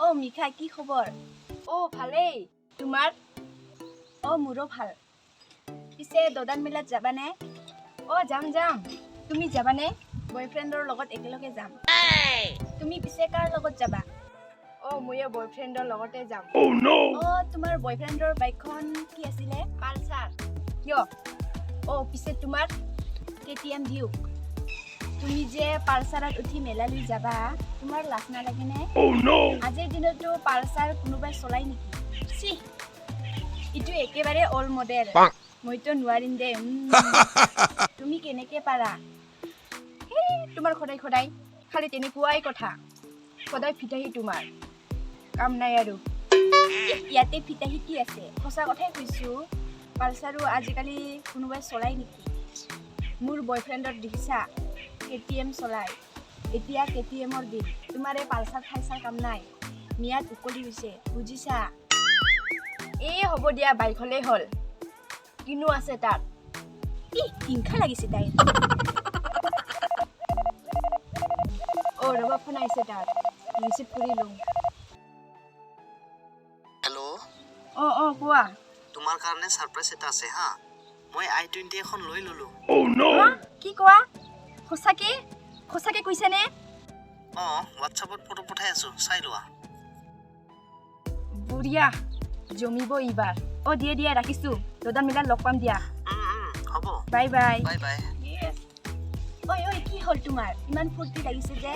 অ মিখা, কি খবৰ? অ, ভালেই। তোমাৰ? অ, মোৰো ভাল। পিছে দদান মেলাত যাবানে? অ, যাম যাম। তুমি যাবানে? বয়ফ্ৰেণ্ডৰ লগত একেলগে যাম। তুমি পিছে কাৰ লগত যাবা? অ, ময়ো বয়ফ্ৰেণ্ডৰ লগতে যাম। অ, তোমাৰ বয়ফ্ৰেণ্ডৰ বাইকখন কি আছিলে? পালচাৰ। কিয়? অ, পিছে তোমাৰ? KTM Duke. তুমি যে পালচাৰত উঠি মেলালৈ যাবা, তোমাৰ লাজ নালাগেনে? আজিৰ দিনতো পালচাৰ কোনোবাই চলাই নেকি? চি, ইটো একেবাৰে অল্ড মডেল। মইতো নোৱাৰিম দেই। তুমি কেনেকে পাৰা? হেই, তোমাৰ সদায় সদায় খালি তেনেকুৱাই কথা। সদায় ফিতাহি তোমাৰ, কাম নাই আৰু। ইহ, ইয়াতে ফিতাহি কি আছে? সঁচা কথাই কৈছোঁ। পালচাৰো আজিকালি কোনোবাই চলাই নেকি? মোৰ বয়ফ্ৰেণ্ডক দেখিছা, কেটিএম চলাই। এতিয়া কেটিএমৰ দিন। তোমাৰ এই পালচাৰ ফালচাৰ কাম নাই, ম্যাদ উকলি গৈছে, বুজিছা? এই হ'ব দিয়া, বাইক হ'লেই হ'ল। কিনো আছে তাত? ই, হিংসা লাগিছে তাইৰ। অ, ৰ'বা, ফোন আহিছে তাত, ৰিচিভ কৰি লওঁ। হেল্ল'। অ অ কোৱা। তোমাৰ কাৰণে ছাৰপ্ৰাইজ এটা আছে হা। মই আই 20 এখন লৈ ল'লোঁ। হা? কি কোৱা? সঁচাকে সঁচাকে কৈছানে? অঁ, হোৱাটছআপত ফটো পঠাই আছোঁ, চাই লোৱা। বঢ়িয়া, জমিব এইবাৰ। অ, দিয়া দিয়া, ৰাখিছোঁ। দদান মেলাত লগ পাম দিয়া। হ'ব। Bye bye. Bye bye. ঐ ঐ, কি হ'ল তোমাৰ? ইমান ফূৰ্তি লাগিছে যে,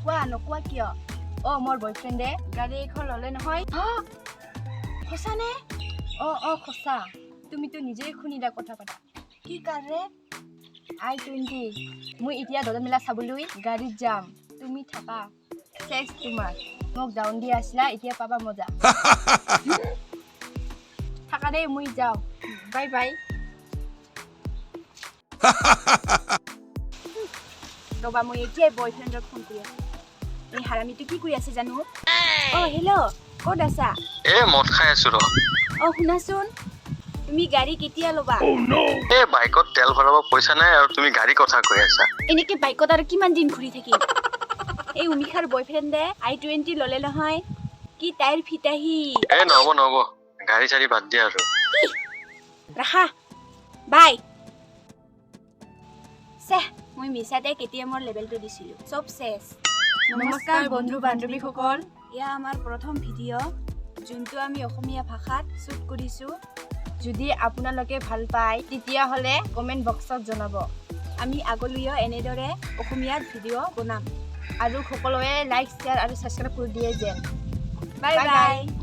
কোৱা, নোকোৱা কিয়? অ, মোৰ বয়ফ্ৰেণ্ডে গাড়ী এখন ল'লে নহয়। হা? সঁচানে? অ অ সঁচা। তুমিতো নিজেই শুনিলা কথা পাতা। কি কাৰ ৰে? আই 20। মই এতিয়া দদন মেলা চাবলৈ গাড়ীত যাম, তুমি থাকা। চেচ তোমাৰ, মোক ডাউন দি আছিলা, এতিয়া পাবা মজা। থাকা দেই, মই যাওঁ। Bye bye. ৰ'বা, মই এতিয়াই বয়ফ্ৰেণ্ডক ফোন কৰি আছো। এই হাৰামিটো কি কৰি আছে জানো? অ, হেল্ল', ক'ত আছা? এ, মদ খাই আছো ৰ। অ, শুনাচোন, তুমি গাড়ী কেতিয়া ল'বা? এ, বাইকত তেল ভৰাব পইচা নাই আৰু তুমি গাড়ী কথা কৈ আছা। এনেকে বাইকত আৰু কিমান দিন ঘূৰি থাকিম? এই উমিষাৰ বয়ফ্ৰেণ্ডে আই 20 ল'লে নহয়, কি তাইৰ ফিতাহি! এ, নহ'ব নহ'ব, গাড়ী চাড়ী বাদ দিয়া আৰু। ৰাখা, বাই। চেহ, মই মিছাতে কেটিএমৰ লেবেলটো দিছিলোঁ, চব চেচ। নমস্কাৰ বন্ধু বান্ধৱীসকল। এয়া আমাৰ প্ৰথম ভিডিঅ', যোনটো আমি অসমীয়া ভাষাত শ্বুট কৰিছোঁ। যদি আপোনালোকে ভাল পায়, তেতিয়াহ'লে কমেণ্ট বক্সত জনাব। আমি আগলৈও এনেদৰে অসমীয়াত ভিডিঅ' বনাম। আৰু সকলোৱে লাইক, শ্বেয়াৰ আৰু ছাবস্ক্ৰাইব কৰি দিয়ে যেন। Bye bye. By. By.